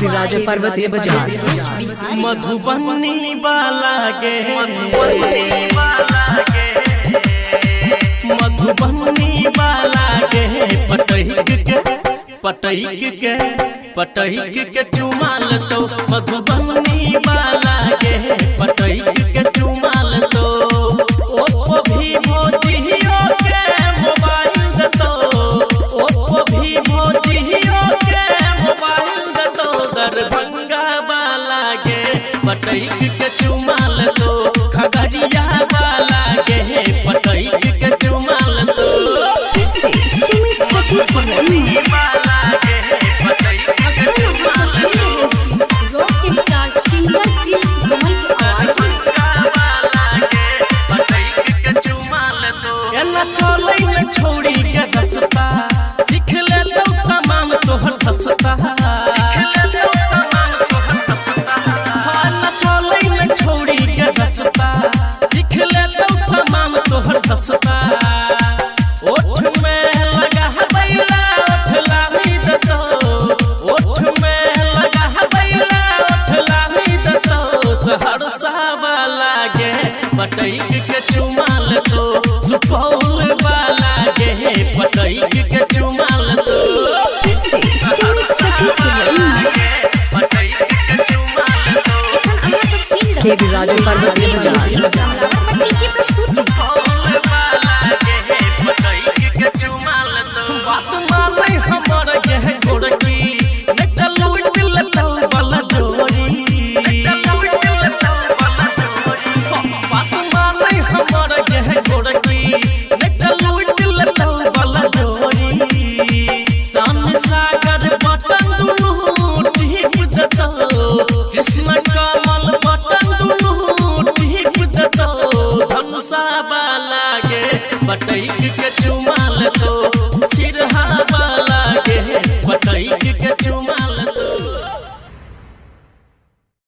के राजा पर्वतीय बाजार। मधुबनी वाला गे, मधुबनी वाला गे, पटहिक के पटहिक के पटहिक के चुमा लेतो। मधुबनी वाला गे पटहिक के चुमा लेतो। ओप्पो वीवो जियो के मोबाइल देतो, ओप्पो वीवो जियो के मोबाइल देतो। दरभंगा वाला गे पटहिक के चुमा लेतो, खगड़िया वाला गे पटहिक के चुमा लेतो। छोड़ी के रस्ता चिख ले तो सामान तोहर सस्ता, चले छोड़ी के रस्ता चिख ले तो सामान तोहर सस्ता। ओठ में लगा बैला ओठ लाही देतो, ओठ में लगा बैला ओठ लाही देतो। सहरसा वाला गे पटैक के चुमा लेतो, सुपौल वाला गे पटैक के चुमा लेतो। के राजा पर्वतीय बाजार। बात मानै हमर गे गोरकी, नै त लूट लेतौ बला जोरी। बात मानै हमर गे गोरकी, नै त लूट लेतौ बला जोरी। सन सागर बटन दुनू टीप देतौ, कृष्ण